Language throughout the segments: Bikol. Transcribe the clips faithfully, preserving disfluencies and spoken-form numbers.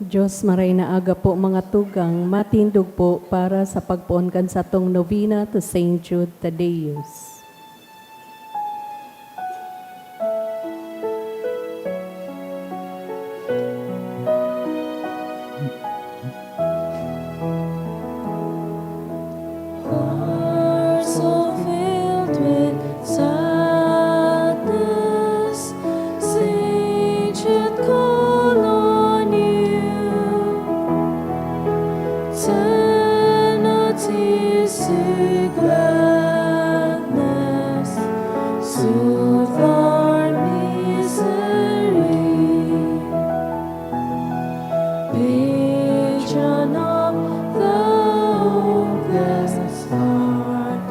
Diyos, maray na aga po, mga tugang, matindog po para sa pagpoon kan satong novena to Saint Jude Thaddeus. Hearts so filled with sadness, saints should call on you. Turn our tears to gladness, soothe our misery. Patron of the hopeless heart,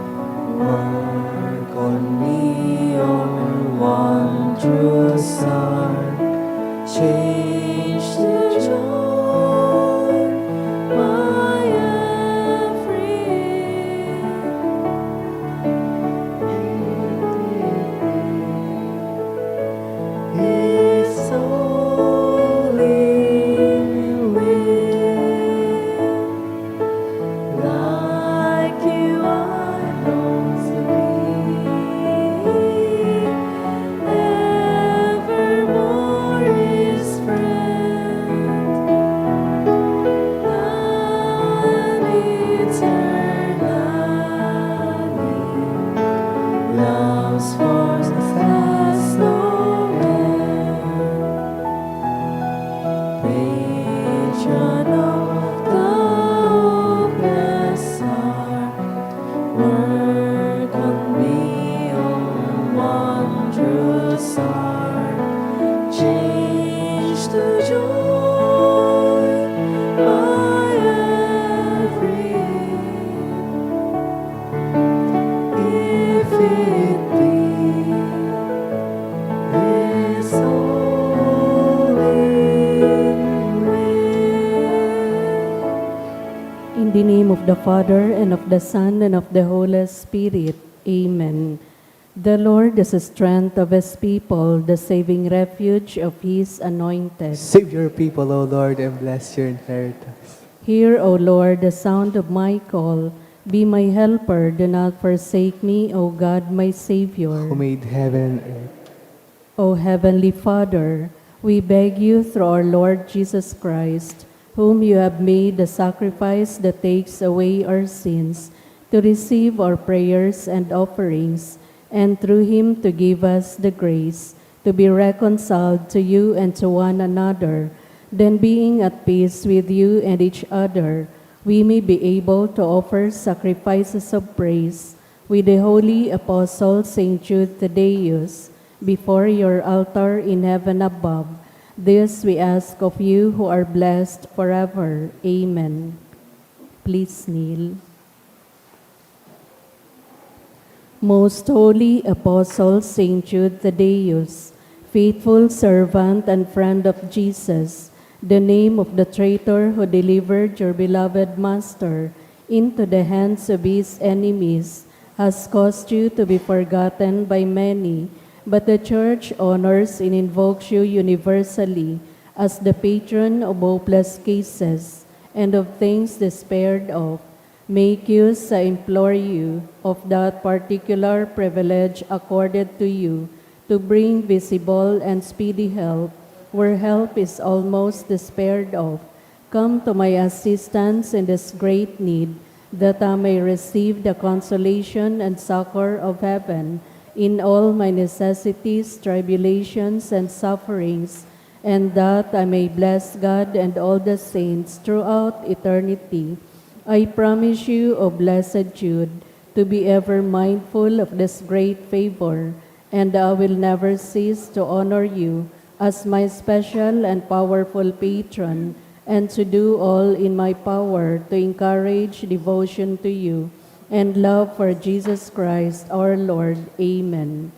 work on me your wondrous art. Change to joy my every His holy will, like you I long to be, evermore His friend. And eternally loves for as no end. Patron of the hopeless heart, work on me, O wondrous art, change to joy my every if it be His holy will. In the name of the Father, and of the Son, and of the Holy Spirit. Amen. The Lord is the strength of His people, the saving refuge of His anointed. Save your people, O Lord, and bless your inheritance. Hear, O Lord, the sound of my call. Be my helper, do not forsake me, O God, my Savior. Who made heaven and earth. O Heavenly Father, we beg you through our Lord Jesus Christ, whom you have made the sacrifice that takes away our sins, to receive our prayers and offerings, and through him to give us the grace to be reconciled to you and to one another. Then, being at peace with you and each other, we may be able to offer sacrifices of praise with the holy apostle Saint Jude Thaddeus before your altar in heaven above. This we ask of you who are blessed forever. Amen. Please kneel. Most Holy Apostle Saint Jude Thaddeus, faithful servant and friend of Jesus, the name of the traitor who delivered your beloved Master into the hands of his enemies, has caused you to be forgotten by many, but the Church honors and invokes you universally as the patron of hopeless cases and of things despaired of. Make use, I implore you, of that particular privilege accorded to you to bring visible and speedy help where help is almost despaired of. Come to my assistance in this great need, that I may receive the consolation and succor of heaven in all my necessities, tribulations, and sufferings, and that I may bless God and all the saints throughout eternity. I promise you, O blessed Jude, to be ever mindful of this great favor, and I will never cease to honor you as my special and powerful patron, and to do all in my power to encourage devotion to you and love for Jesus Christ our Lord. Amen.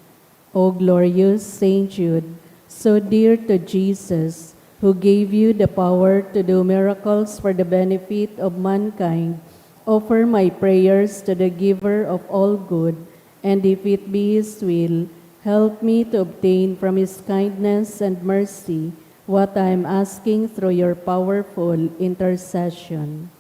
O glorious Saint Jude, so dear to Jesus, who gave you the power to do miracles for the benefit of mankind, offer my prayers to the Giver of all good, and if it be His will, help me to obtain from His kindness and mercy What I am asking through your powerful intercession.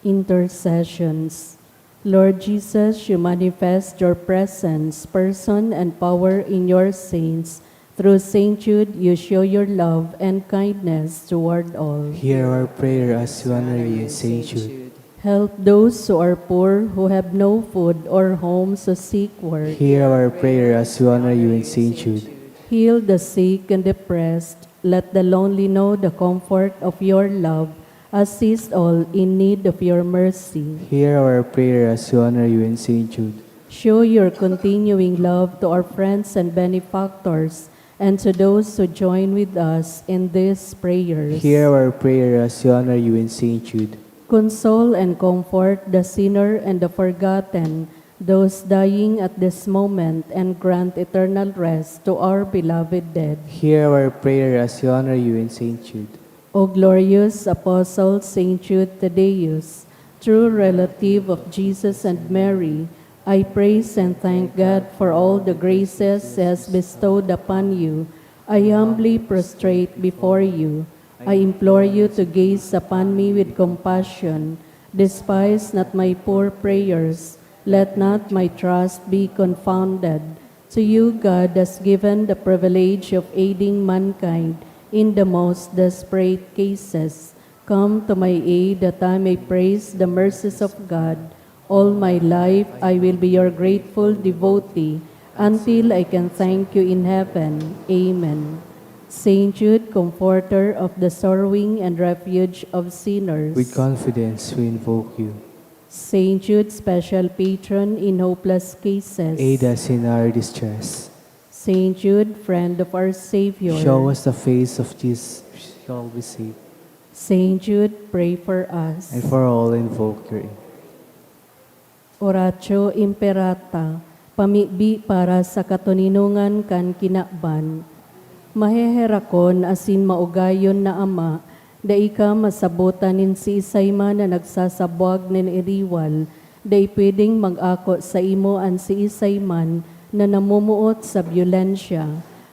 Intercessions. Lord Jesus, you manifest your presence, person, and power in your saints. Through Saint Jude, you show your love and kindness toward all. Hear our prayer as we honor you in Saint Jude. Help those who are poor, who have no food or homes to seek work. Hear our prayer as we honor you in Saint Jude. Heal the sick and depressed. Let the lonely know the comfort of your love. Assist all in need of your mercy. Hear our prayer as we honor you in Saint Jude. Show your continuing love to our friends and benefactors and to those who join with us in these prayers. Hear our prayer as we honor you in Saint Jude. Console and comfort the sinner and the forgotten, those dying at this moment, and grant eternal rest to our beloved dead. Hear our prayer as we honor you in Saint Jude. O glorious Apostle Saint Jude Thaddeus, true relative of Jesus and Mary, I praise and thank God for all the graces He has bestowed upon you. I humbly prostrate before you. I implore you to gaze upon me with compassion. Despise not my poor prayers. Let not my trust be confounded. To you, God has given the privilege of aiding mankind in the most desperate cases. Come to my aid that I may praise the mercies of God. All my life I will be your grateful devotee until I can thank you in heaven. Amen. Saint Jude, comforter of the sorrowing and refuge of sinners. With confidence we invoke you. Saint Jude, special patron in hopeless cases. Aid us in our distress. Saint Jude, friend of our Savior. Show us the face of Jesus, shall we seek. Saint Jude, pray for us. And for all invoke your aid. Oratio Imperata, pamibi para sa katoninongan kan kinaban. Maheherakon asin maugayon na Ama, dai ka masabotan nin siisay man na nagsasabwag nin iriwal, dai pwedeng mag-ako saimo an siisay man na namumuot sa byolensya.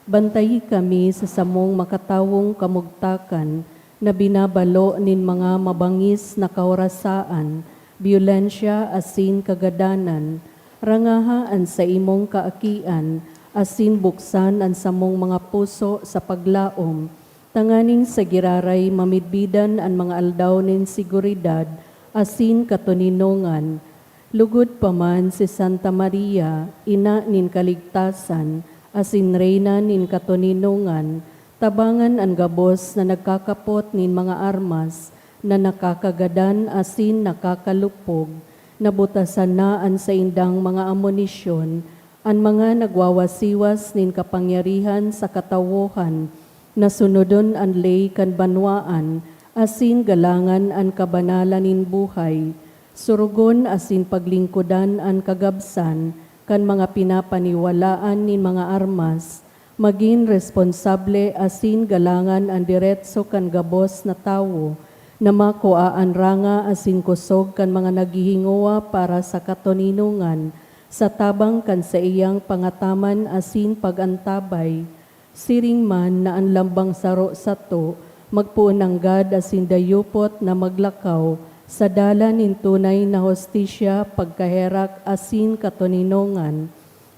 Bantayi kami sa samong makatawong kamugtakan na binabalo nin mga mabangis na kahorasaan, byolensya asin kagadanan. Rangaha an saimong kaakian asin buksan an samong mga puso sa paglaom, tanganing sa giraray mamidbidan an mga aldaw nin seguridad asin katoninongan. Lugod pa man si Santa Maria, Ina nin Kaligtasan asin Reyna nin Katoninongan, tabangan an gabos na nagkakapot nin mga armas na nakakagadan asin nakakalupog. Nabutasan na an saindang mga amunisyon, an mga nagwawasiwas nin kapangyarihan sa katawohan, na sunodon an ley kan banwaan asin galangan an kabanalan nin buhay, surugon asin paglingkodan an kagabsan kan mga pinapaniwalaan nin mga armas, magin responsable asin galangan an deretso kan gabos na tawo, na makua an ranga asin kosog kan mga naghihingowa para sa katoninongan, sa tabang kan saiyang pangataman asin pag-antabay. Siring man na an lambang saro sato magpoon nanggad asin dayupot na maglakaw sa dalan nin tunay na hustisya, pagkaherak asin katoninongan.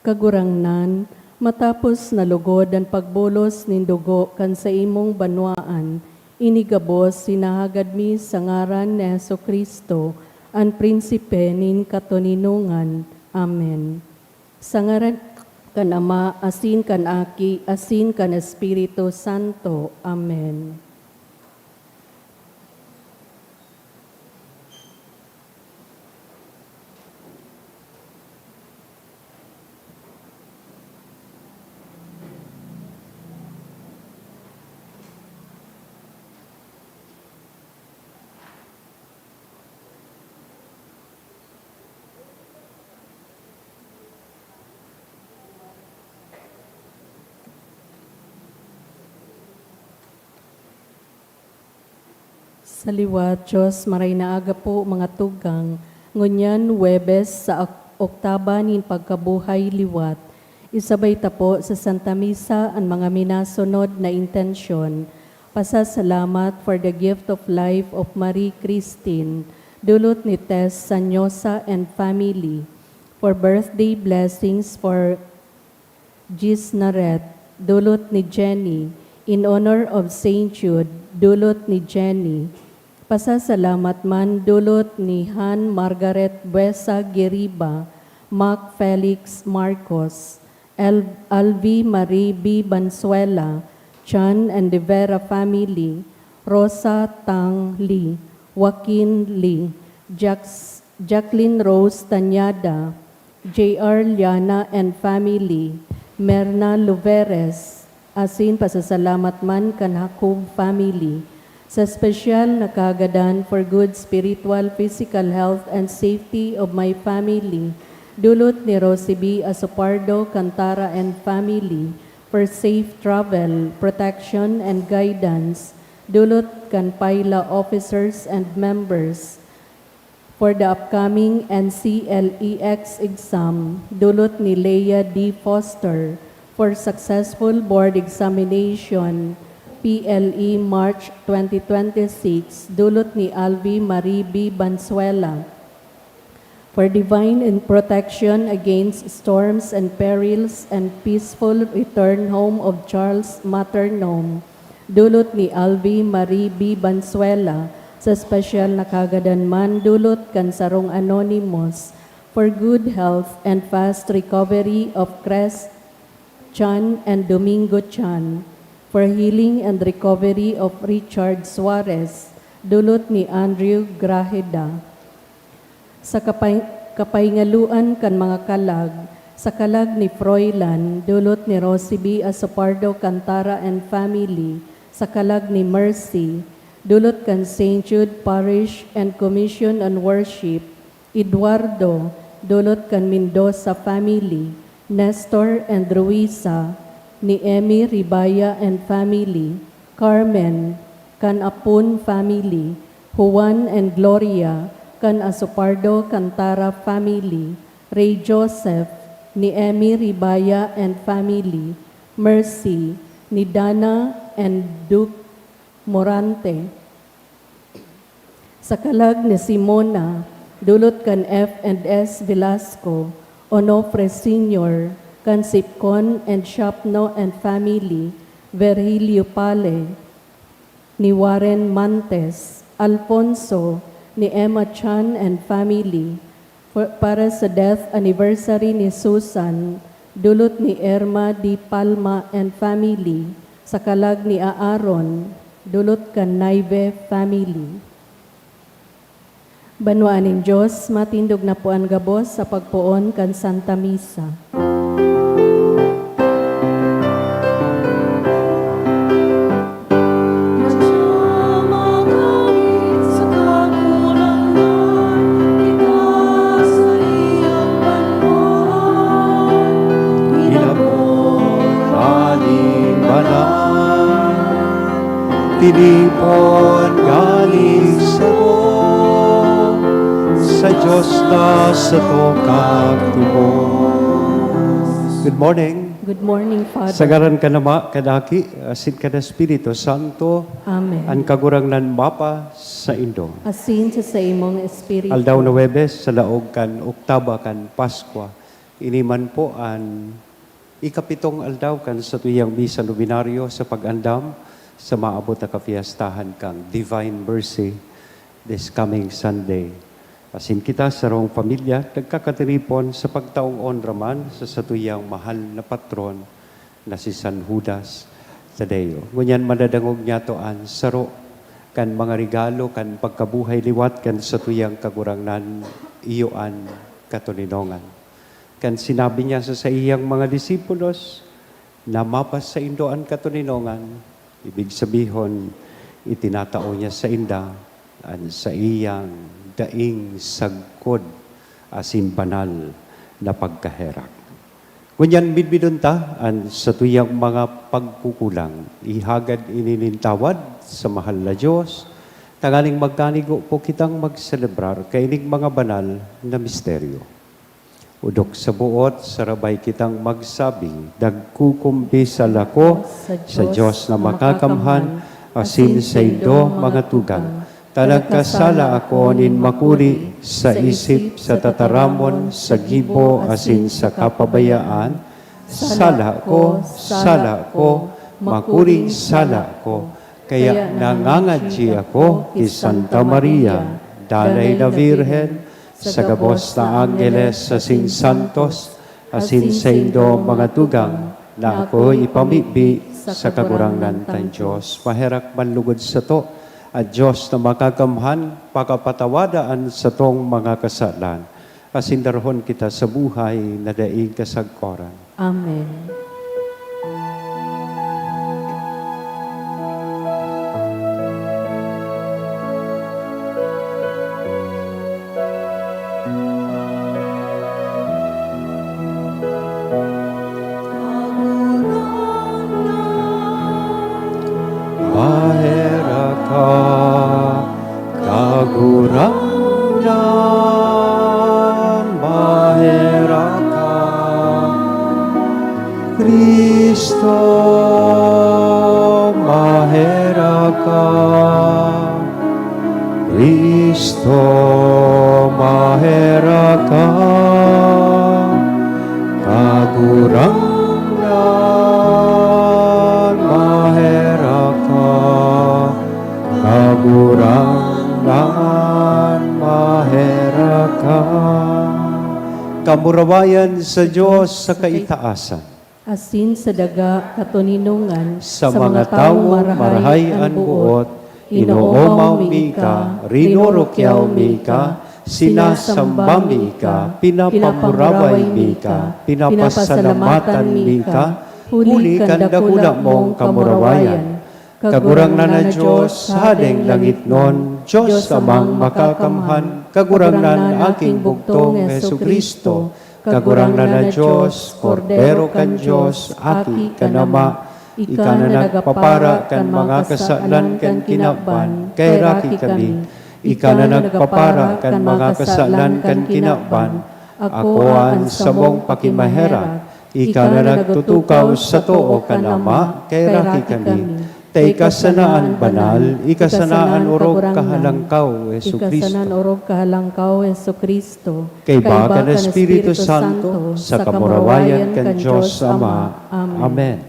Kagurangnan, matapos na lugod an pagbulos nin dugo kan saimong banwaan, ini gabos hinahagad mi sa ngaran ni Jesu-Cristo, an Prinsipe nin katoninongan. Amen. Sa ngaran kan Ama, asin kan Aki, asin kan Espiritu Santo. Amen. Sa liwat, Diyos, maray na aga po, mga tugang. Ngunyan, Huwebes, sa ok-, oktaba nin pagkabuhay liwat. Isabay ta po sa Santa Misa an mga minasunod na intensyon. Pasasalamat for the gift of life of Marie Christine, dulot ni Tess Sanyosa and family. For birthday blessings for Gisnaret, dulot ni Jenny, in honor of Saint Jude, dulot ni Jenny. Pasasalamat man, dulot ni Han Margaret Buesa Giriba, Mac Felix Marcos, El-, Alvi Marie B Banzuela, Chan and De Vera family, Rosa Tang Lee, Joaquin Lee, Jax-, Jacqueline Rose Tañada, J R Liana and family, Merna Luveres, asin pasasalamat man kan Jacob family. Sa espesyal na kagadan for good spiritual, physical health and safety of my family, dulot ni Rosie B Asopardo Cantara and family, for safe travel, protection and guidance, dulot kan Paila officers and members. For the upcoming N C L E X exam, dulot ni Lea D Foster. For successful board examination, P L E March twenty twenty-six, dulot ni Alvi Marie B Banzuela. For divine and protection against storms and perils and peaceful return home of Charles Maternom, dulot ni Alvi Marie B Banzuela. Sa espesyal na kagadan man, dulot kan sarong anonymous. For good health and fast recovery of Chris Chan and Domingo Chan. For healing and recovery of Richard Suarez, dulot ni Andrew Grajeda. Sa kapay-, kapahingaluan kan mga kalag, sa kalag ni Froilan, dulot ni Rosie B Asopardo Cantara and family, sa kalag ni Mercy, dulot kan Saint Jude Parish and Commission on Worship, Eduardo, dulot kan Mendoza family, Nestor and Ruiza, ni Emmy Ribaya and family, Carmen, kan Apon family, Juan and Gloria, kan Asopardo Cantara family, Ray Joseph, ni Emmy Ribaya and family, Mercy, ni Dana and Duke Morante. Sa kalag ni Simona, dulot kan F and S Velasco, Onofre Senior, kan Sipcon and Shopno and family, Virgilio Pale, ni Warren Mantes, Alfonso, ni Emma Chan and family, for, para sa death anniversary ni Susan, dulot ni Irma Di Palma and family, sa kalag ni Aaron, dulot kan Naive family. Banwaan nin Diyos, matindog na po an gabos sa pagpoon kan Santa Misa. Tinipon galing sa Dios, sa Dios na sato kagtubos. Good morning. Good morning, Father. Sa ngaran kan Ama, kan Aki, asin kan Espiritu Santo. Amen. An Kagurangnan mapa saindo. Asin sa saimong espiritu. Aldaw na Huwebes, sa laog kan oktaba kan Paskwa. Ini man po an ikapitong aldaw kan satuyang Misa Novenario sa pag-andam sa maabot na kapiyastahan kan Divine Mercy this coming Sunday. Asin kita, sarong pamilya, nagkakatiripon sa pagtaong onra man sa satuyang mahal na patron na si San Judas Tadeo. Ngunyan, madadangog niyato an saro kan mga regalo kan pagkabuhay liwat kan satuyang Kagurangnan, iyo an katoninongan. Kan sinabi niya sa saiyang mga disipulos na mapa saindo an katoninongan, ibig sabihon, itinatao niya sainda an saiyang daing sagkod asin banal na pagkaherak. Ngunyan, midbidon ta an satuyang mga pagkukulang. Ihagad ini nin tawad sa mahal na Dios, Tanganing magkanigo po kitang magselebrar kaining mga banal na misteryo. Odok sa buot, sarabay kitang magsabi, "Nagkukumbisal ako sa Diyos na makakamhan, asin saindo, mga tugang, ta nagkasala ako nin makuri sa isip, sa tataramon, sa gibo, asin sa kapabayaan. Sala ko, sala ko, makuring sala ko." Kaya nangangadyi ako ki Santa Maria, Danay na Birhen, sa gabos na anggeles asin santos, asin saindo, mga tugang, na ako ipamibi sa Kagurangnan tang Dios. Maherak man lugod sato, an Dios na makakamhan, pakapatawada an satong mga kasalan, asin darahon kita sa buhay na daing kasagkoran. Amen. Maherak ka, Kagurangnan, maherak ka. Cristo, maherak ka. Cristo, maherak ka. Kagurangnan, maherak ka. Kagurangnan, maherak ka. Kamurawayan sa Dios sa kaitaasan. Asin sa daga katoninongan sa mga tawong marahay an boot, inoomaw mi ka, rinurukyaw mi ka, sinasamba mi ka, pinapamuraway mi ka, pinapasalamatan mi ka, huli kan dakula mong kamurawayan. Kagurangnan na Dios, Hadeng langitnon, Dios Amang Makakamhan, Kagurangnan, Aking bugtong, Jesu-Cristo, Kagurangnan na Dios, Kordero kan Dios, Aki kan Ama, ika na nagpapara kan mga kasalan kan kinaban, kaheraki kami. Ika na nagpapara kan mga kasalan kan kinaban, akoa an samong pakimaherak. Ika na nagtutukaw sa too kan Ama, kaheraki kami. Ta ika sana an banal, ika sana an orog kahalangkaw, Jesu-Cristo. Ika sana an orog kahalangkaw, Jesu-Cristo. Kaiba kan Espiritu Santo, sa kamurawayan kan Dios Ama. Amen.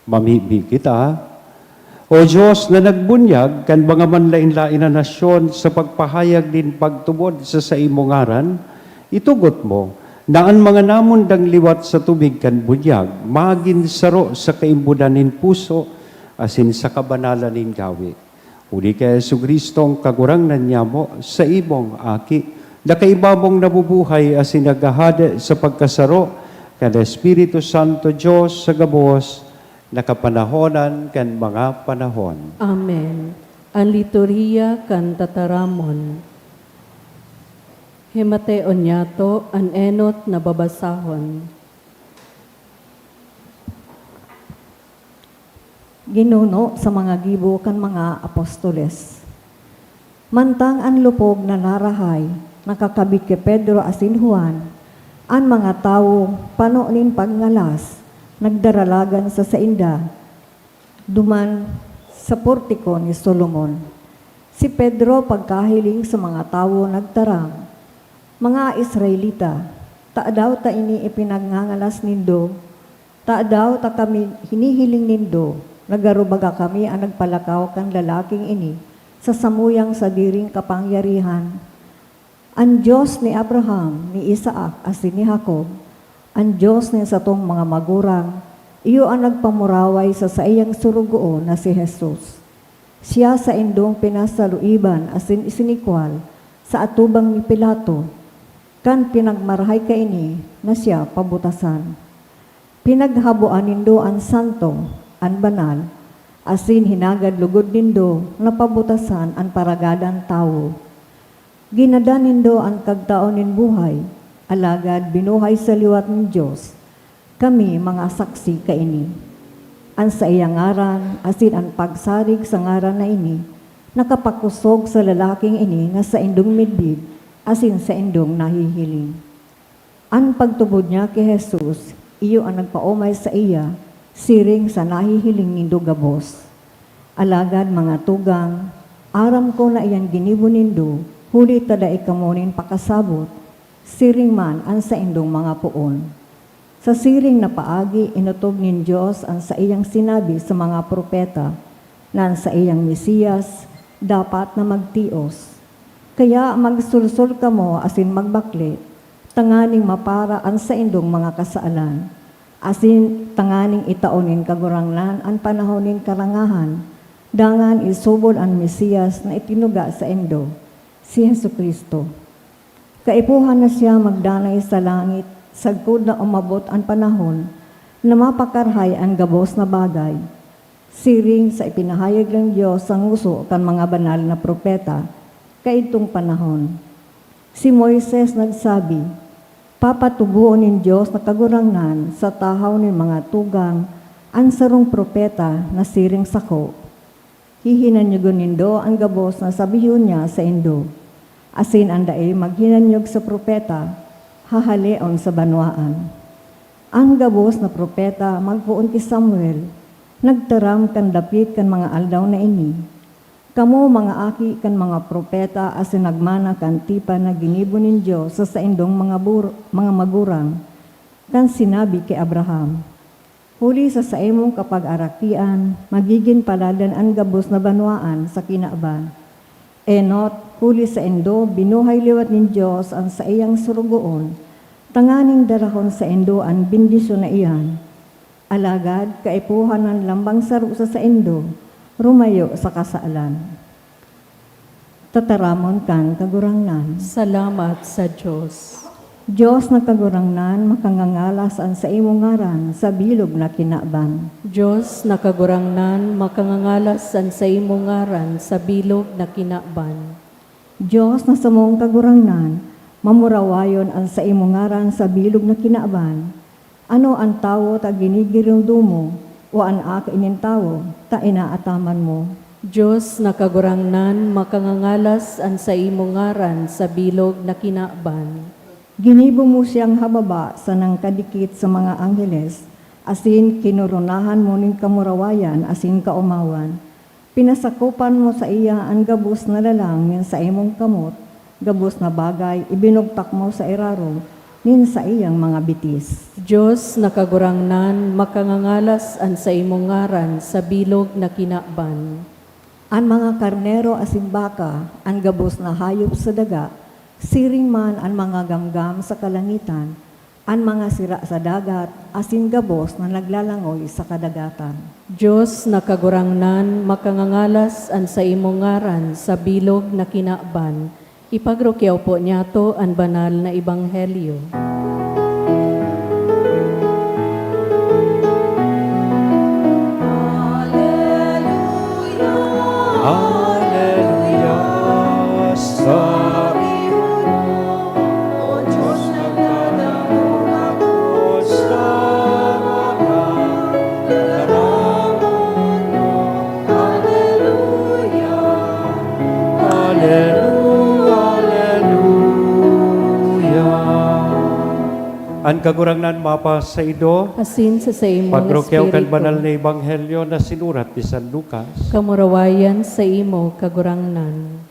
Mamibi kita. O Dios na nagbunyag kan mga manlaen-laen na nasyon sa pagpahayag nin pagtubod sa saimong ngaran, itugot mo na an mga namundang liwat sa tubig kan bunyag magin saro sa kaimbodan nin puso asin sa kabanalan nin gawe. Huli ki Jesu-Cristong Kagurangnan nyamo, saimong Aki, na kaiba mong nabubuhay asin naghahade sa pagkasaro kan Espiritu Santo, Dios sa gabos na kapanahonan kan mga panahon. Amen. An liturhiya kan tataramon. Himateon nyato an enot na babasahon. Ginuno sa mga gibo kan mga apostoles. Mantang an lupog na narahay nakakabit ki Pedro asin Juan, an mga tawo, pano nin pagngalas, nagdaralagan sa sainda, duman sa portiko ni Solomon. Si Pedro, pagkahiling sa mga tawo, nagtaram, "Mga Israelita, tadaw ta ini ipinagngangalas nindo? Tadaw ta kami hinihiling nindo na garo baga kami an nagpalakaw kan lalaking ini sa samuyang sadiring kapangyarihan? An Dios ni Abraham, ni Isaac, asin ni Jacob, an Dios nin satong mga magurang, iyo an nagpamuraway sa saiyang sorogoon na si Jesus. Siya saindong pinasaluiban asin isinikwal sa atubang ni Pilato, kan pinagmarahay kaini na siya pabutasan. Pinaghaboan nindo an santo, an banal, asin hinagad logod nindo na pabutasan an paragadan tawo. Ginadan nindo an kagtaon nin buhay, alagad binuhay sa liwat nin Dios. Kami mga saksi kaini. An saiyang ngaran asin an pagsarig sa ngaran na ini, Nakapakosog sa lalaking ini na saindong midbid asin saindong nahihiling. An pagtubod niya ki Jesus iyo an nagpaomay saiya, siring sa nahihiling nindo gabos. Alagad, mga tugang, aram ko na iyan ginibo nindo, huli ta dai kamo nin pakasabot, siring man an saindong mga poon. Sa siring na paagi, inotob nin Dios an saiyang sinabi sa mga propeta, na an saiyang Mesiyas dapat na magtios. Kaya magsolsol kamo asin magbakle, tanganing mapara an saindong mga kasalan, asin tanganing itao nin Kagurangnan an panahon nin karangahan, dangan isubol an Mesiyas na itinuga saindo, si Jesu-Cristo. Kaipuhan na siya magdanay sa langit sagkod na umabot an panahon na mapakarahay an gabos na bagay, siring sa ipinahayag nin Dios sa ngoso kan mga banal na propeta kaidtong panahon. Si Moises nagsabi, "Papatuboon nin Dios na Kagurangnan sa tahaw nin mga tugang an sarong propeta na siring sako." Hihinanyogon nindo an gabos na sabihon niya saindo, asin an dai maghinanyog sa propeta, hahaleon sa banwaan. An gabos na propeta magpoon ki Samuel nagtaram kan dapit kan mga aldaw na ini. Kamo mga aki kan mga propeta asin nagmana kan tipan na ginibo nin Dios sa saindong mga bur-, mga magurang, kan sinabi ki Abraham, "Huli sa saimong kapagarakian, magigin paladan an gabos na banwaan sa kinaban." Enot, huli saindo, binuhay liwat nin Dios an saiyang sorogoon, tanganing darahon saindo an bendisyon na iyan. Alagad, kaipuhan an lambang saro sa saindo, rumayo sa kasalan. Tataramon kan Kagurangnan. Salamat sa Dios. Dios na Kagurangnan, makangangalas an saimong ngaran sa bilog na kinaban. Dios na Kagurangnan, makangangalas an saimong ngaran sa bilog na kinaban. Dios na samong Kagurangnan, mamurawayon an saimong ngaran sa bilog na kinaban. Ano an tawo ta ginigiromdom mo, o an aki nin tawo ta inaataman mo? Dios na Kagurangnan, makangangalas an saimong ngaran sa bilog na kinaban. Ginibo mo siyang hababa sanang kadikit sa mga angheles, asin kinoronahan mo nin kamurawayan asin kaomawan. Pinasakopan mo saiya an gabos na lalang nin saimong kamot, gabos na bagay ibinugtak mo sa irarom nin saiyang mga bitis. Dios na Kagurangnan, makangangalas an saimong ngaran sa bilog na kinaban. An mga karnero asin baka, an gabos na hayop sa daga, siring man an mga gamgam sa kalangitan, an mga sira sa dagat, asin gabos na naglalangoy sa kadagatan. Dios na Kagurangnan, makangangalas an saimong ngaran sa bilog na kinaban. Ipagrukyaw po niyato an banal na ebanghelyo. Aleluya! Aleluya! Sabi mo, O Diyos, nagdadangog ako sa mga larawan mo. Aleluya! Aleluya! Aleluya! An Kagurangnan mapasaindo. Asin sa saimong Pagrukyaw kan espiritu. Banal na Ebanghelyo na sinurat ni San Lucas. Kamurawayan saimo, Kagurangnan.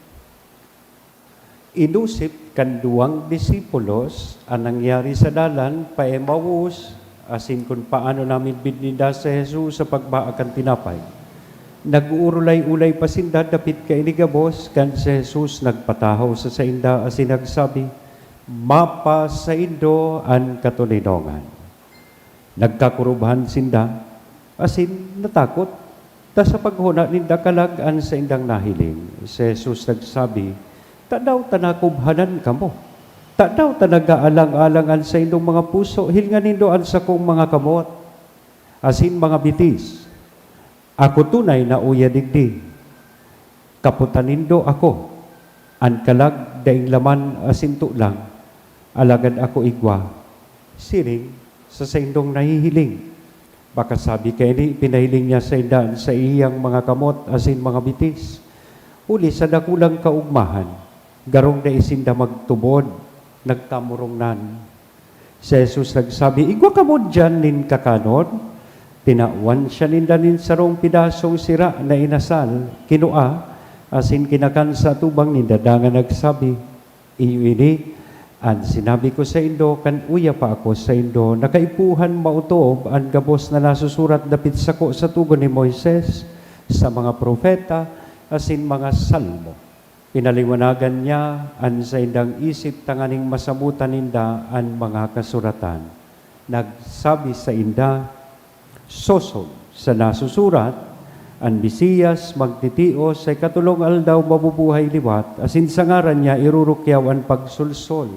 Inusip kan duwang disipulos an nangyari sa dalan pa Emaus, asin kun paano namidbid ninda si Jesus sa pagbaha kan tinapay. Nag-uurulay-ulay pa sinda dapit kaini gabos, kan si Jesus nagpatahaw sa sainda asin nagsabi, "Mapasaindo an katoninongan." Nagkakurubhan sinda asin natakot, ta sa paghona ninda kalag an saindang nahiling. Si Jesus nagsabi, "Tadaw ta nakubhanan kamo? Tadaw ta nag-aalang-alang an saindong mga puso? Hilinga nindo an sakong mga kamot asin mga bitis. Ako tunay na uya digdi. Kapotan nindo ako. An kalag daing laman asin tolang, alagad ako igwa." Siring sa saindong nahihiling. Pakasabi kaini, pinahiling niya sainda an saiyang mga kamot asin mga bitis. Huli sa dakulang kaogmahan, garong dai sinda magtubod, nagkamurongnan. Si Jesus nagsabi, "Igwa kamo diyan nin kakanon." Tinawan siya ninda nin sarong pedasong sira na inasal, kinua, asin kinakan sa atubang ninda, dangan nagsabi, "Iyo ini an sinabi ko saindo kan uya pa ako saindo, na kaipuhan maotob an gabos na nasusurat dapit sako sa togon ni Moises, sa mga propeta, asin mga salmo." Pinaliwanagan niya an saindang isip tanganing masabotan ninda an mga kasuratan. Nagsabi sainda, "Sosog sa nasusurat, an Mesiyas magtitios sa ikatolong aldaw, mabubuhay liwat, asin sa ngaran niya irurukyaw an pagsolsol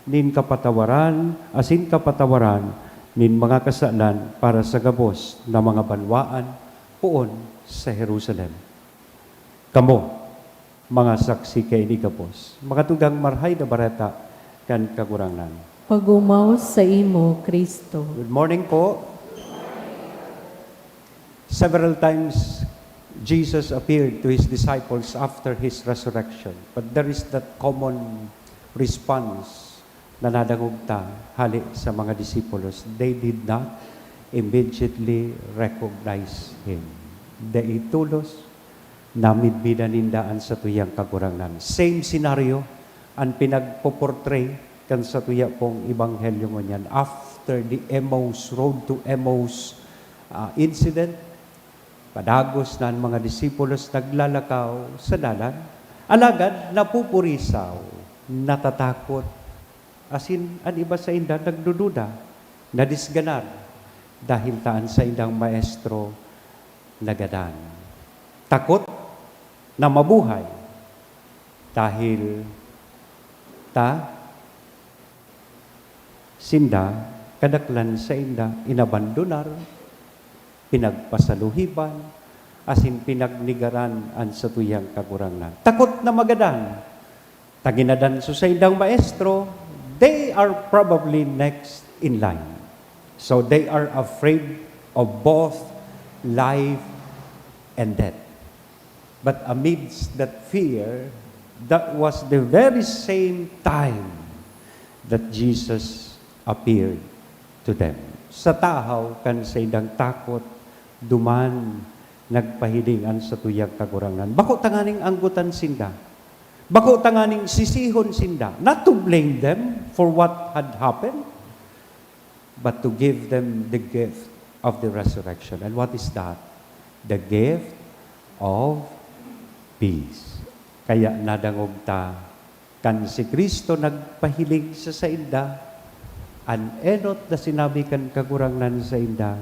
nin kapatawaran asin kapatawaran nin mga kasalan para sa gabos na mga banwaan poon sa Jerusalem." Kamo, mga saksi kaini gabos, mga tugang Marahay na Bareta kan Kagurangnan. Pag-omaw saimo, Cristo. Good morning po. Several times, Jesus appeared to his disciples after his resurrection. But there is that common response na nadangog ta hale sa mga disipulos. They did not immediately recognize him. Dai tolos, namidbidan ninda an satuyang Kagurangnan. Same scenario an pinagpo-portray kan satuya pong ebanghelyo ngunyan. After the Emmaus, road to Emmaus, ah, incident, padagos na an mga disipulos naglalakaw sa dalan. Alagad napupurisaw, natatakot, asin an iba sainda nagdududa, nadisganar, dahil ta an saindang maestro nagadan. Takot na mabuhay dahil ta sinda, kadaklan sainda, inabandonar, pinagpasaluhiban, asin pinagnegaran an satuyang Kagurangnan. Takot na magadan ta ginadan so saindang maestro, they are probably next in line. So they are afraid of both life and death. But amidst that fear, that was the very same time that Jesus appeared to them. Sa tahaw kan saindang takot, duman nagpahiling an satuyang Kagurangnan. Bako tanganing anggotan sinda. Bako tanganing sisihon sinda. Not to blame them for what had happened, but to give them the gift of the resurrection. And what is that? The gift of peace. Kaya nadangog ta, kan si Cristo nagpahiling sa sainda, an enot na sinabi kan Kagurangnan sainda,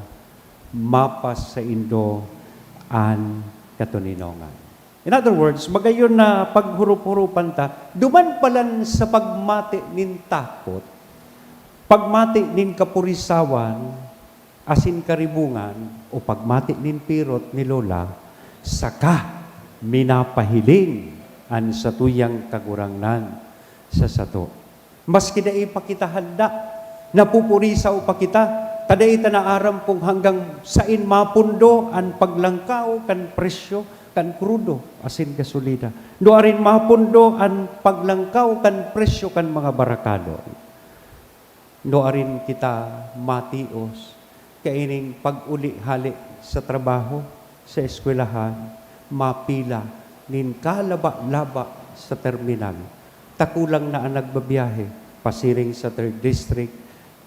"Mapas saindo an katoninongan." In other words, magayon na paghurup-hurupan ta, duman palan sa pagmati nin takot, pagmati nin kapurisawan, asin karibungan, o pagmati nin pirot ni Lola, saka minapahiling an satuyang Kagurangnan sa sato. Maski dai pa kita handa, napupurisaw pa kita, ta dai ta naaram kung hanggang sain mapundo an paglangkaw kan presyo kan krudo asin gasolina. Nuarin mapundo an paglangkaw kan presyo kan mga barakadon. Nuarin kita matios kaining pag-uli hale sa trabaho, sa eskwelahan, mapila nin kalaba-laba sa terminal. Ta kulang na an nagbabiyahe, pasiring sa third district,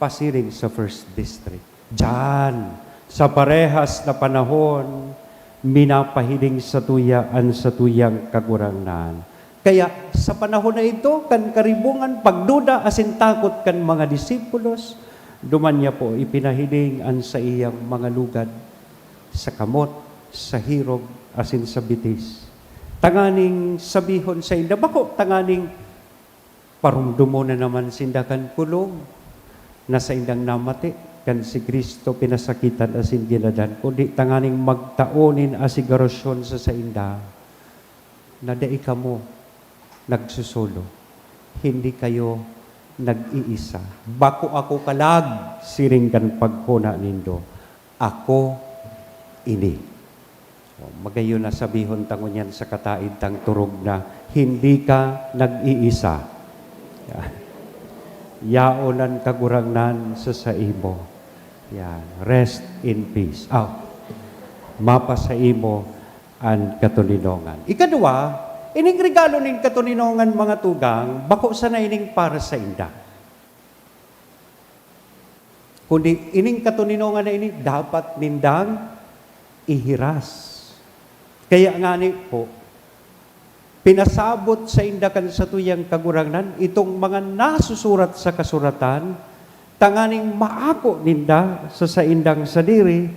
pasiring sa first district. Diyan, sa parehas na panahon, minapahiling satuya an satuyang Kagurangnan. Kaya, sa panahon na ito, kan karibungan, pagduda, asin takot kan mga disipulos, duman niya po ipinahiling an saiyang mga lugad sa kamot, sa hirog, asin sa bitis, tanganing sabihon sainda, bako tanganing parumdomon na naman sinda kan kulog na saindang namati, kan si Cristo pinasakitan asin ginadan, kundi tanganing magtao nin asigurasyon sa sainda na dai kamo nagsusolo, hindi kayo nag-iisa. "Bako ako kalag," siring kan paghona nindo, "Ako ini." Magayon na sabihon ta ngunyan sa kataed tang turog na, "Hindi ka nag-iisa." Yaon an Kagurangnan sa saimo. Yan. Rest in peace. Aw, mapa saimo an katoninongan. Ikadwa, ining regalo nin katoninongan, mga tugang, bako sana ining para sainda. Kundi ining katoninongan na ini dapat nindang ihiras. Kaya ngani po, pinasabot sainda kan satuyang Kagurangnan itong mga nasusurat sa kasuratan, tanganing maako ninda sa saindang sadiri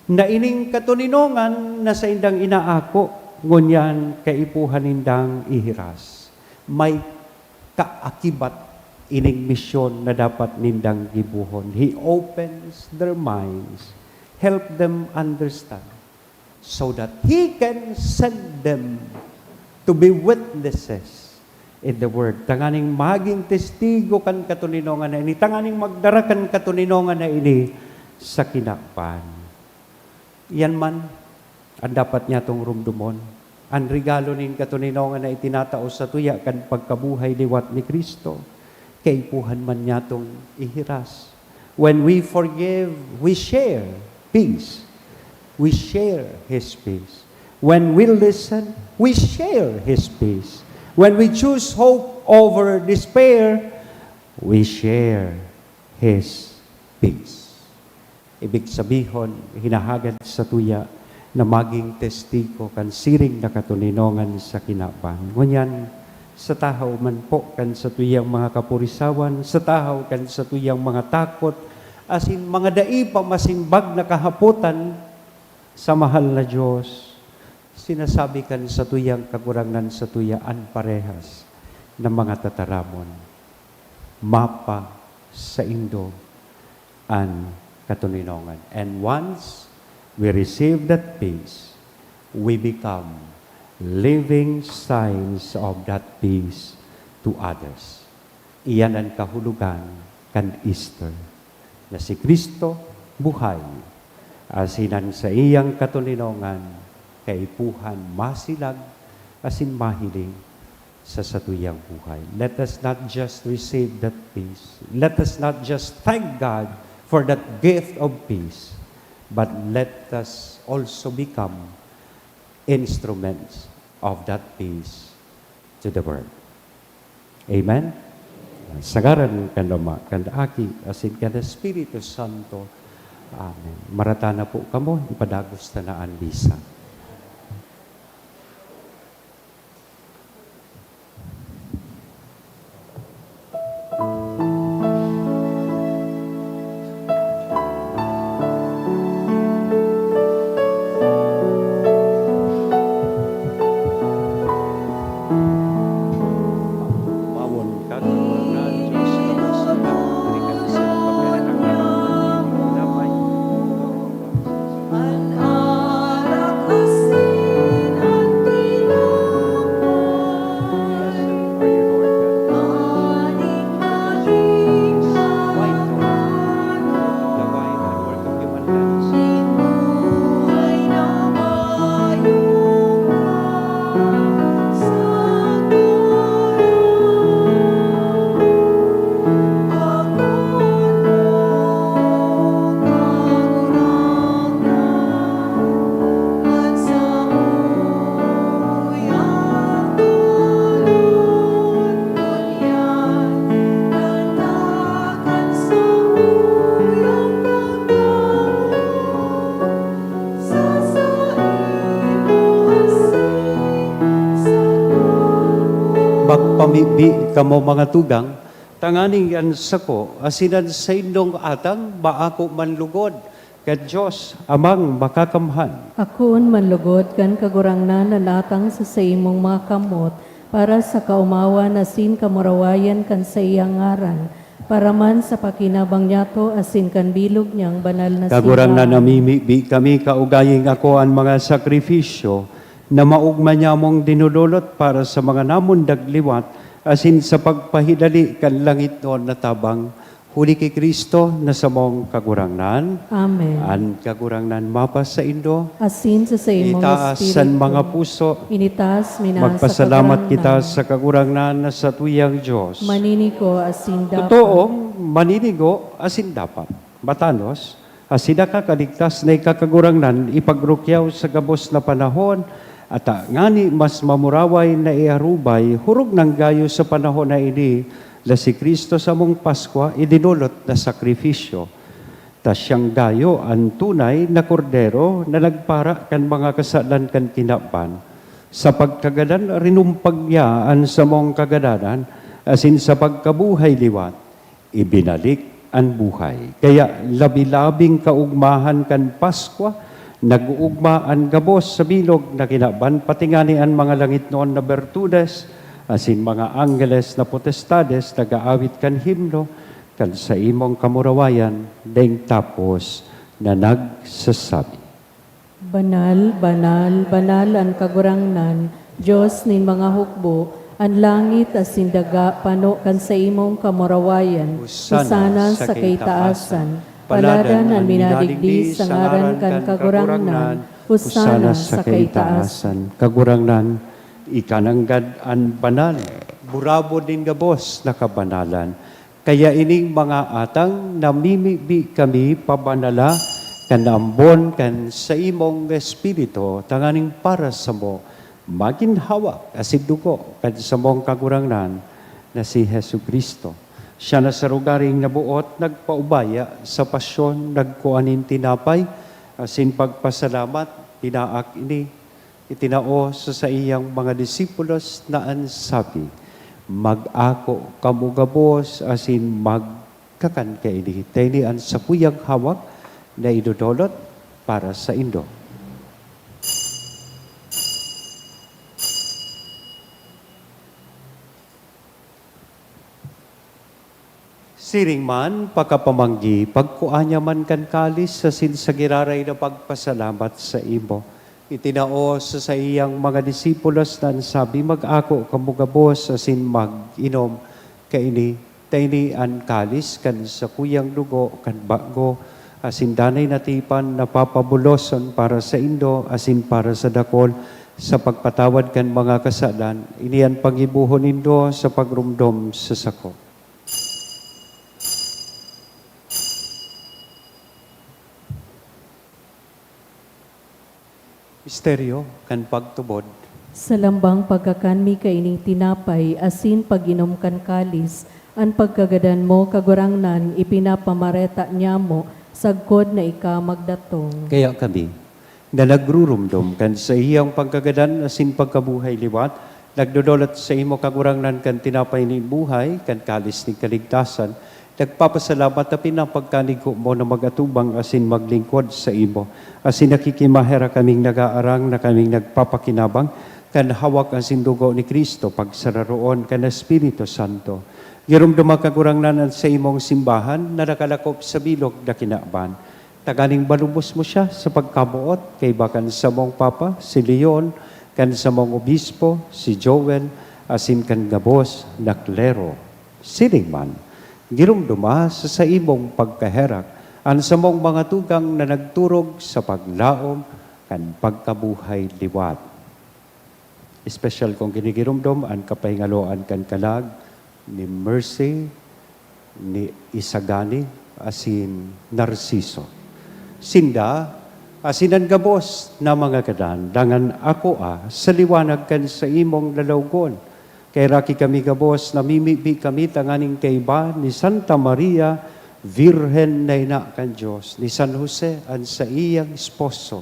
na ining katoninongan na saindang inaako, ngunyan kaipuhan nindang ihiras. May kaakibat ining misyon na dapat nindang gibohon. He opens their minds, help them understand, so that He can send them to be witnesses in the world. Tanganing magin testigo kan katoninongan na ini, tanganing magdara kan katoninongan na ini sa kinaban. Iyan man an dapat niyatong rumdomon. An regalo nin katoninongan na itinatao satuya kan pagkabuhay liwat ni Cristo, kaipuhan man niyatong ihiras. When we forgive, we share peace. We share His peace. When we listen, we share His peace. When we choose hope over despair, we share His peace. Ibig sabihon, hinahagad satuya na magin testigo kan siring na katoninongan sa kinaban. Ngunyan, sa tahaw man po kan satuyang mga kapurisawan, sa tahaw kan satuyang mga takot, asin mga dai pa masimbag na kahapotan sa mahal na Diyos, sinasabi kan satuyang Kagurangnan satuya an parehas na mga tataramon, "Mapa saindo an katoninongan." And once we receive that peace, we become living signs of that peace to others. Iyan an kahulogan kan Easter, na si Cristo buhay, asin an saiyang katoninongan kaipuhan masilag asin mahiling sa satuyang buhay. Let us not just receive that peace. Let us not just thank God for that gift of peace, but let us also become instruments of that peace to the world. Amen? Sa ngaran kan Ama, kan Aki, asin kan Espiritu Santo. Amen. Marata na po kamo, ipadagos ta na an misa. Mawon ka, Kagurangnan, Diyos na mas mataas, di ka sa pagkainakaraman, di mo damay. Magpamibi kamo, mga tugang, tanganing an sako asin an saindong atang maako man lugod kan Dios Amang Makakamhan. Akoon man lugod kan Kagurangnan an atang sa saimong mga kamot, para sa kaomawan asin kamurawayan kan saiyang ngaran, para man sa pakinabang niyato asin kan bilog niyang banal na Kagurangnan, simbahan. Namimibi kami kaugaying ako an mga sakrifisyo na maogma niyamong dinodolot para sa mga namundag liwat asin sa pagpahidali kan langitnon na tabang. Huli ki Cristo na samong Kagurangnan. Amen. An Kagurangnan mapasaindo. Asin sa saimong Itaas espiritu. An mga puso. Initaas mi na sa Magpasalamat Kagurangnan. Kita sa Kagurangnan na satuyang Dios. Maninigo asin dapat. Totoong maninigo asin dapat. Matanos, asin nakakaligtas na ika Kagurangnan, ipagrukyaw sa gabos na panahon, ata ngani mas mamuraway na iarubay, hurog nang gayo sa panahon na ini, na si Cristo samong Paskwa, idinolot na sakrifisyo. Ta siyang gayo an tunay na Kordero na nagpara kan mga kasalan kan kinaban. Sa pagkagadan, rinumpag niya an samong kagadanan, asin sa pagkabuhay liwat, ibinalik an buhay. Kaya labi-labing kaugmahan kan Paskwa, nag-uugma an gabos sa bilog na kinaban, pati ngani an mga langitnon na bertudes, asin mga anggeles na potestades nag-aawit kan himno kan saimong kamurawayan, daing tapos na nagsasabi, "Banal, banal, banal an Kagurangnan, Dios nin mga hukbo, an langit asin daga pano kan saimong kamurawayan. Hosana sa kaitaasan. Paladan an minadigdi sa ngaran kan Kagurangnan. Hosana sa kaitaasan." Kagurangnan, ika nanggad an banal, burabod nin gabos na kabanalan. Kaya ining mga atang, namimibi kami pabanala kan ambon kan saimong Espiritu, tanganing para samo magin hawak asin dugo kan samong Kagurangnan na si Jesu-Cristo. Siya na sa rogaring naboot, nagpaubaya sa pasyon, nagkua nin tinapay, asin pagpasalamat, tinaak ini, itinao sa saiyang mga disipulos na an sabi, "Mag-ako kamo gabos asin magkakan kaini. Ta ini an sakuyang hawak na idodolot para saindo." Siring man, pakapamanggi, pagkua niya man kan kalis asin sa giraray na pagpasalamat saimo, itinao sa saiyang mga disipulos na an sabi, "Mag-ako kamo gabos asin mag-inom kaini. Ta ini an kalis kan sakuyang dugo kan bago asin danay na tipan na papabuloson para saindo asin para sa dakul sa pagpatawad kan mga kasalan. Ini an paggibohon nindo sa pagromdom sa sako." Misteryo kan pagtubod. Sa lambang pagkakan mi kaining tinapay asin pag-inom kan kalis, an pagkagadan mo, Kagurangnan, ipinapamareta niamo sagkod na ika magdatong. Kaya kami, na nagruromdom kan saiyang pagkagadan asin pagkabuhay liwat, nagdodolot saimo, Kagurangnan, kan tinapay nin buhay, kan kalis nin kaligtasan, nagpapasalamat ta pinapagkanigo mo na mag-atubang asin maglingkod saimo, asin nakikimaherak kaming nagaarang na kaming nagpapakinabang kan hawak asin dugo ni Cristo, pagsararoon kan Espiritu Santo. Giromdoma, Kagurangnan, an saimong simbahan na nakalakop sa bilog na kinaban, tanganing malubos mo siya sa pagkamoot kaiba kan samong Papa, si Leon, kan samong Obispo, si Joel, asin kan gabos na klero. Siring man, giromdoma sa saimong pagkaherak an samong mga tugang na nagturog sa paglaom kan pagkabuhay liwat. Espesyal kong ginigiromdom an kapahingaloan kan kalag ni Mercy, ni Isagani, asin Narciso. Sinda, asin an gabos na mga gadan, dangan akoa sa liwanag kan saimong lalawgon. Kaheraki kami gabos, namimibi kami tanganing kaiba ni Santa Maria, Birhen na ina kan Dios, ni San Jose, an saiyang esposo,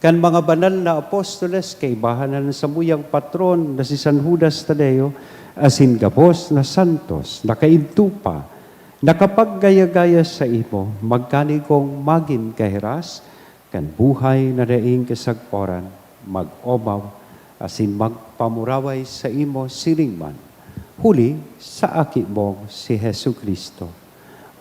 kan mga banal na apostoles, kaibahan an samuyang patron na si San Judas Tadeo, asin gabos na santos, nakaidto pa, nakapaggaya-gaya saimo, magkanigong magin kahiras kan buhay na daing kasagporan, mag-omaw asin magpamuraway saimo siring man, huli sa Aki mo, si Jesu-Cristo.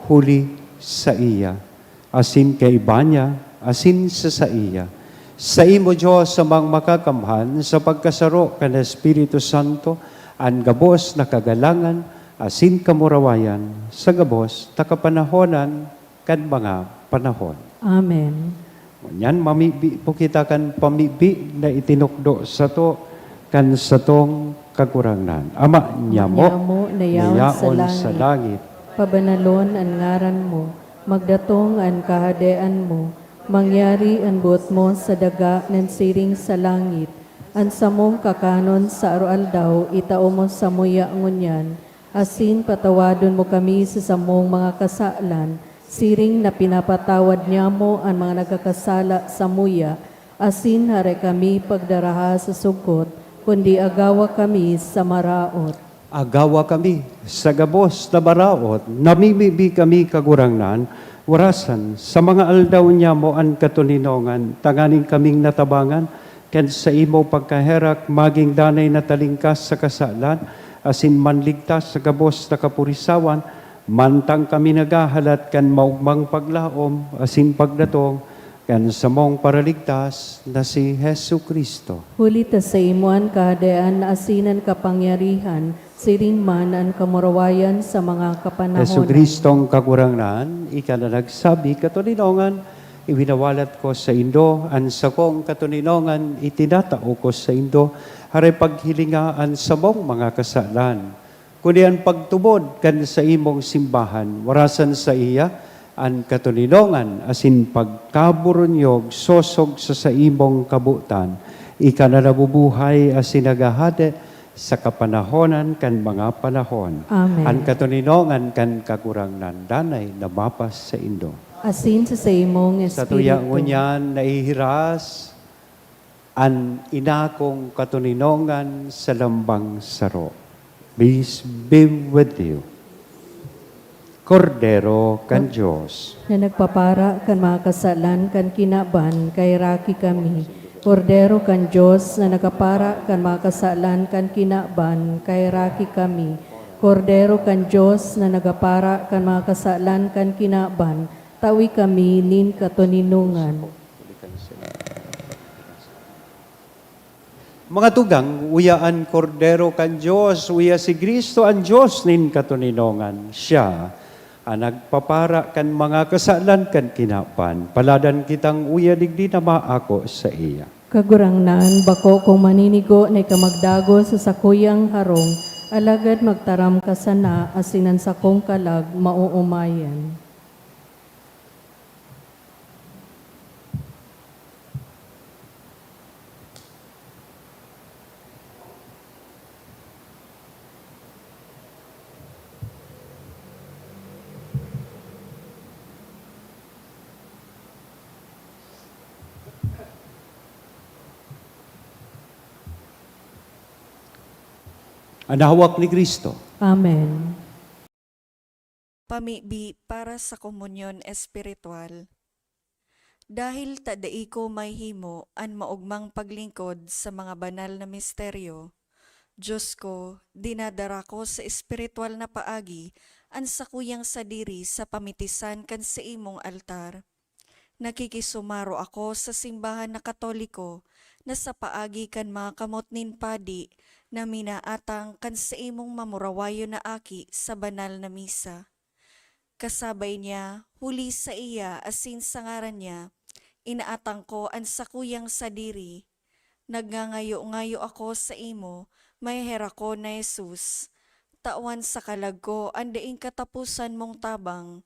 Huli saiya, asin kaiba niya, asin sa saiya, saimo, Dios, Amang Makakamhan, sa pagkasaro kan Espiritu Santo, an gabos na kagalangan, asin kamurawayan sa gabos na kapanahonan kan mga panahon. Amen. Ngunyan, mamibi po kita kan pamibi na itinukdo sato kan satong Kagurangnan. Ama niamo, Ama niamo na yaon sa na yaon sa langit, langit, pabanalon an ngaran mo, magdatong an kahadean mo, mangyari an boot mo sa daga nan siring sa langit. An samong kakanon sa aroaldaw itao mo samuya ngunyan, asin patawadon mo kami sa samong mga kasalan, siring na pinapatawad niamo an mga nagkakasala samuya, asin hare kami pagdaraha sa sugkot, kundi agawa kami sa maraot. Agawa kami sa gabos na maraot, namimibi kami, Kagurangnan, warasan sa mga aldaw niamo an katoninongan, tanganing kaming natabangan kan saimo pagkaherak, magin danay na talingkas sa kasalan, asin manligtas sa gabos na kapurisawan, mantang kami naghahalat kan maogmang paglaom asin pagdatong kan samong Paraligtas na si Jesu-Cristo. Huli ta saimo an kahadean asin an kapangyarihan, siring man an kamurawayan sa mga kapanahonan. Jesu-Cristong Kagurangnan, ika na nagsabi, "Katoninongan, iwinawalat ko saindo an sakong katoninongan, itinatao ko saindo, hare paghilinga an samong mga kasalan." Kundi an pagtubod kan saimong simbahan, warasan saiya an katoninongan asin pagkaburunyog sosog sa saimong kabotan. Ika na nabubuhay asin naghahade sa kapanahonan kan mga panahon. Amen. An katoninongan kan Kagurangnan danay na mapas saindo. Asin sa saimong Sa tuya espiritu. Ngunyan, nahihiras an inakong katoninongan sa lambang saro. Peace be with you. Kordero kan Diyos. Na nagpapara kan mga kasalan kan kinaban, kaheraki kami. Kordero kan Diyos na nagpapara kan mga kasalan kan kinaban, kaheraki kami. Kordero kan Diyos na nagpapara kan mga kasalan kan kinaban, tawi kami nin katoninongan. Mga tugang, uya an Kordero kan Dios, uya si Cristo an Dios nin katoninongan. Siya an nagpapara kan mga kasalan kan kinaban. Paladan kitang uya digdi na maako saiya. Kagurangnan, bako kong maninigo na ika magdagos sa sakuyang harong, alagad magtaram ka sana asin an sakong kalag maoomayan. An hawak ni Cristo. Amen. Pamibi para sa komunyon espiritual. Dahil ta dai ko mahihimo an maogmang paglingkod sa mga banal na misteryo, Dios ko, dinadara ko sa espiritual na paagi an sakuyang sadiri sa pamitisan kan saimong altar. Nakikisumaro ako sa simbahan na Katoliko na sa paagi kan mga kamot nin padi na minaatang kan saimong mamurawayon na aki sa banal na misa. Kasabay niya, huli saiya asin sa ngaran niya, inaatang ko an sakuyang sadiri. Nagngangayo-ngayo ako saimo, maheherak ko na Jesus. Tawan sa kalag ko an daing kataposan mong tabang.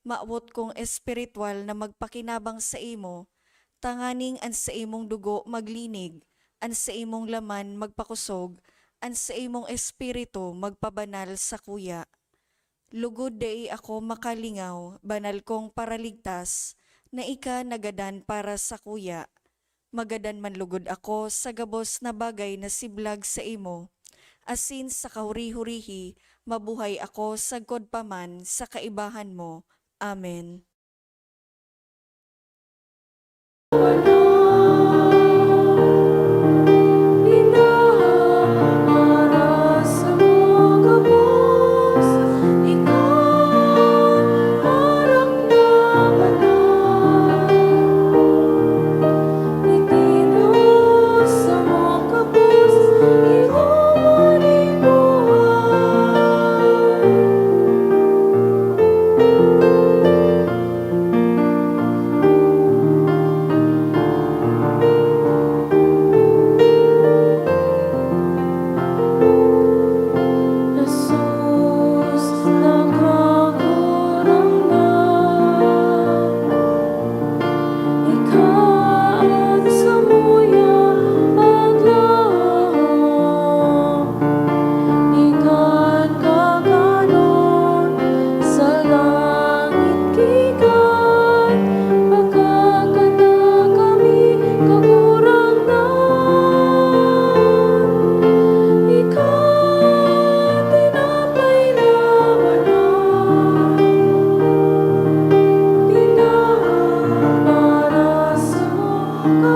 Mawot kong espiritual na magpakinabang saimo, tanganing an saimong dugo maglinig, an saimong laman magpakosog, an saimong espiritu magpabanal sakuya. Lugod dai ako makalingaw, banal kong Paraligtas, na ika nagadan para sakuya. Magadan man lugod ako sa gabos na bagay na siblag saimo, asin sa kahuri-hurihi mabuhay ako sagkod pa man sa kaibahan mo. Amen.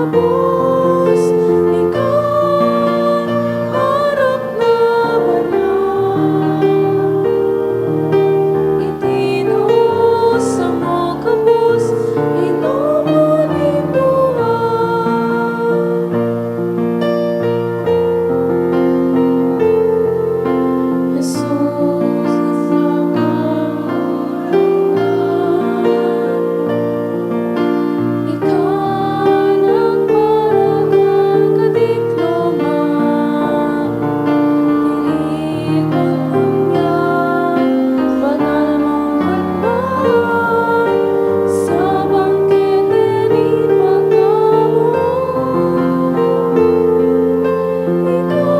Gabos, ika, aram na banal. Itino samo gabos, inomon nin buhay. Jesus, ang Kagurangnan. Ika nagparagal kadikloma, tiripon niya, banal mong hukman, sa bangkete nin pagkamoot. Ika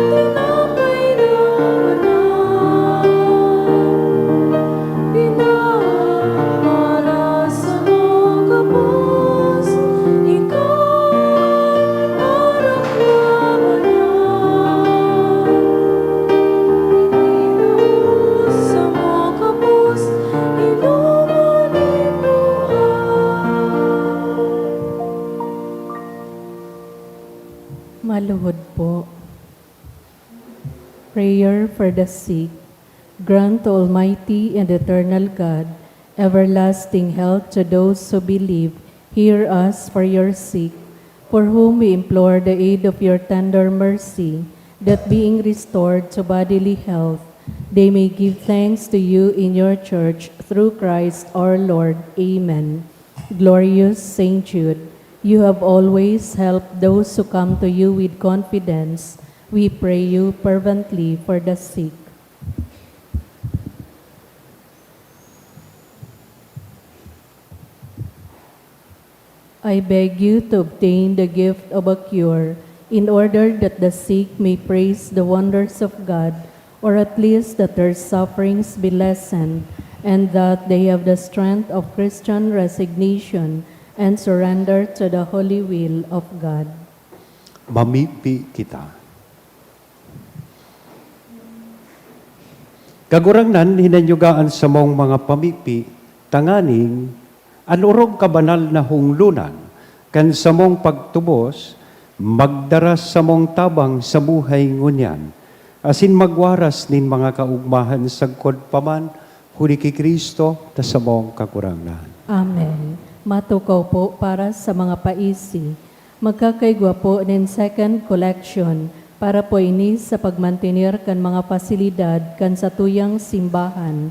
tinapay na banal. Pinapara sa mga gabos, ika, aram na banal. Itinao sa mga gabos, inomon nin buhay. Maluhod po. Prayer for the sick. Grant, Almighty and eternal God, everlasting health to those who believe. Hear us for your sick, for whom we implore the aid of your tender mercy, that being restored to bodily health, they may give thanks to you in your church through Christ our Lord. Amen. Glorious Saint Jude, you have always helped those who come to you with confidence. We pray you fervently for the sick. I beg you to obtain the gift of a cure, in order that the sick may praise the wonders of God, or at least that their sufferings be lessened, and that they have the strength of Christian resignation and surrender to the holy will of God. Mamipi kita. Kagurangnan, hinanyuga an samong mga pamipi, tanganing an orog kabanal na hunglonan kan samong pagtubos magdara samong tabang sa buhay ngunyan, asin magwaras nin mga kaogmahan sagkod pa man, huli ki Cristo ta samong Kagurangnan. Amen. Matukaw po para sa mga paisi. Magkakaigwa po nin second collection para po ini sa pagmantener kan mga pasilidad kan satuyang simbahan.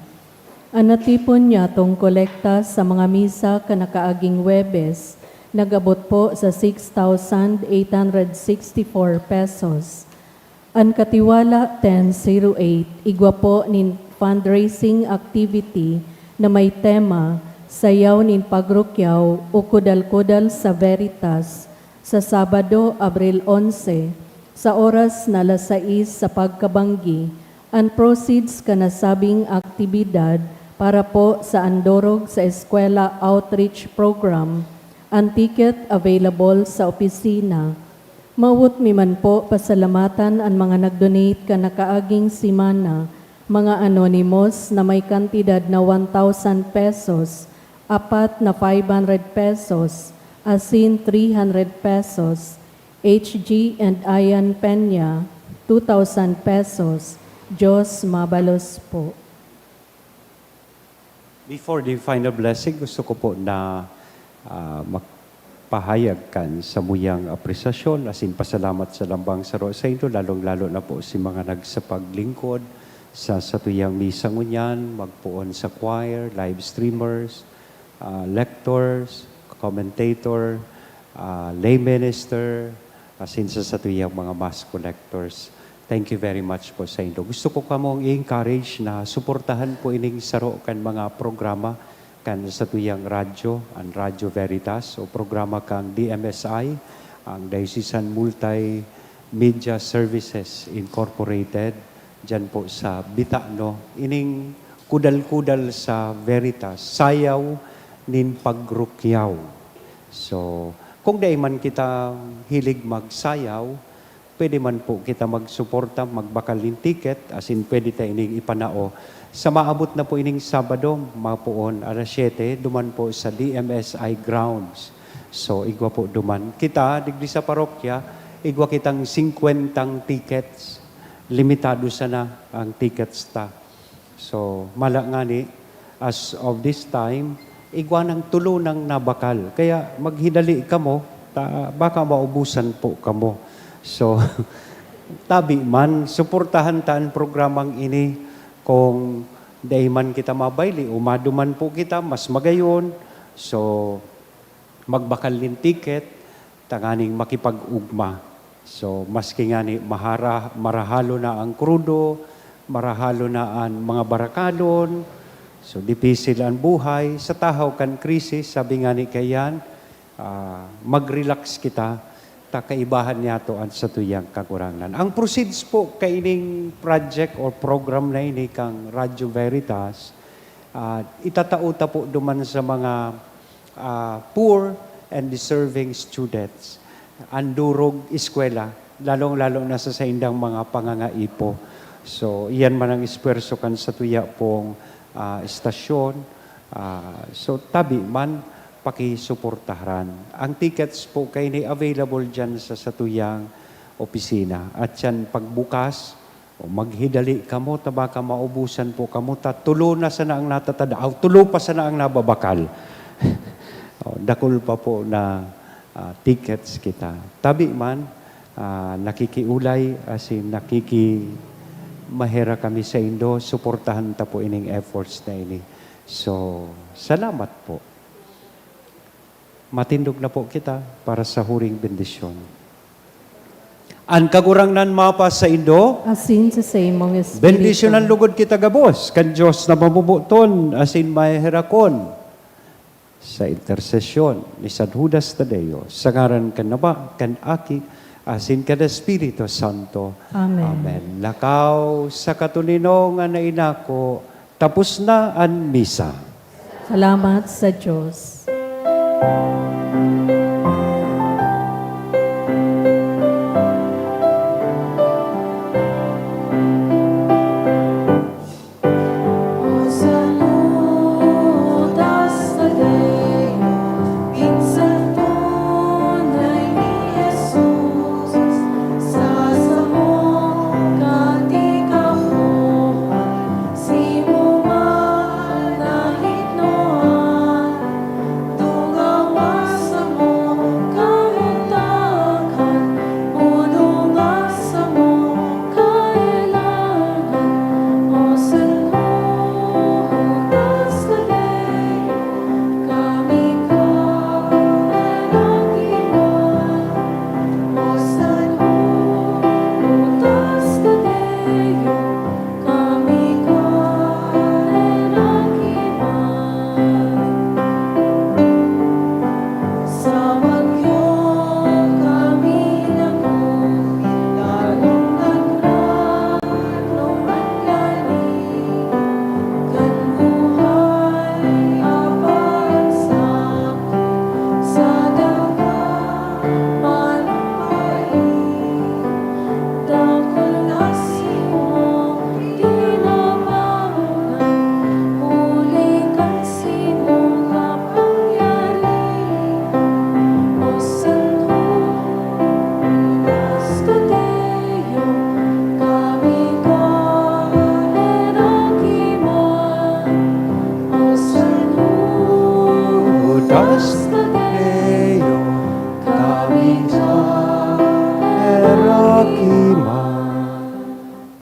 An natipon nyatong kolekta sa mga misa kan nakaaging Huwebes nag-abot po sa six thousand eight hundred sixty-four pesos. An Katiwala ten zero eight, igwa po nin fundraising activity na may tema, Sayaw nin Pagrukyaw o Kudal-kudal sa Veritas, sa Sabado, Abril onse, sa oras na alas sais sa pagkabanggi. An proceeds kan nasabing aktibidad para po sa Andorog sa Eskwela Outreach Program. An ticket available sa opisina. Mawot mi man po pasalamatan an mga nag-donate kan nakaaging semana, mga anonymous na may kantidad na one thousand pesos, apat na five hundred pesos, asin three hundred pesos, H G and Ian Peña, two thousand pesos. Diyos mabalos po. Before the final blessing, gusto ko po na, ah, magpahayag kan samuyang apresasyon asin pasalamat sa lambang saro saindo, lalong-lalo na po si mga nagsapaglingkod sa satuyang misa ngunyan, magpoon sa choir, live streamers, ah, lectors, commentator, ah, lay minister, asin sa satuyang mga mass collectors. Thank you very much po saindo. Gusto ko kamong i-encourage na suportahan po ining saro kan mga programa kan satuyang radyo, an Radyo Veritas, o programa kan D M S I, ang Diocesan Multimedia Services Incorporated, diyan po sa Bitano. Ining kudal-kudal sa Veritas, sayaw nin pagrukyaw. So, kung dai man kita hilig magsayaw, pwede man po kita magsuporta, magbakal nin ticket, asin pwede ta ining ipanao. Sa maabot na po ining Sabado, mapoon alas siyete, duman po sa D M S I grounds. So, igwa po duman. Kita, digdi sa parokya, igwa kitang singkwentang tickets. Limitado sana ang tickets ta. So, mala ngani, as of this time, igwa nang tulo nang nabakal. Kaya maghidali kamo, ta-, baka maubusan po kamo. So, tabi man, suportahan ta an programang ini. Kung dai man kita mabayli, umaduman po kita, mas magayon. So, magbakal nin ticket tanganing makipag-ugma. So, maski ngani mahara-, marahalon na ang krudo, marahalon na an mga barakalon, so, dipisil an buhay. Sa tahaw kan krisis, sabi ngani kaiyan, ah, mag-relax kita, ta kaibahan niyato an satuyang Kagurangnan. Ang proceeds po kaining project or program na ini kan Radyo Veritas, ah, itatao ta po duman sa mga ah, poor and deserving students, an durog eskwela, lalong-lalo na sa saindang mga pangangaipo. So, iyan man ang esfuerso kan satuya pong, ah, estasyon. Ah, so, tabi man, pakisuportaharan. Ang tickets po kaini available diyan sa satuyang opisina. At yan, pagbukas, o, maghidali kamo, ta baka maubusan po kamo, ta tulo na sana ang natatad-, aw, tulo pa sana ang nababakal. O, dakul pa po na, ah, tickets kita. Tabi man, ah, nakikiulay, asin nakiki-, mahera kami saindo, suportahan ta po ining efforts na ini. So, salamat po. Matindog na po kita para sa huring bendisyon. An Kagurangnan mapasaindo. Asin sa saimong espiritu. Bendisyonan lugod kita gabos kan Dios na mamoboton asin maheherakon, sa intersesyon ni San Judas Tadeo, sa ngaran kan Ama, kan Aki, asin kan Espiritu Santo. Amen. Amen. Lakaw sa katoninongan na inako, tapos na an misa. Salamat sa Diyos.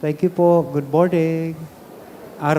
Thank you po. Good morning.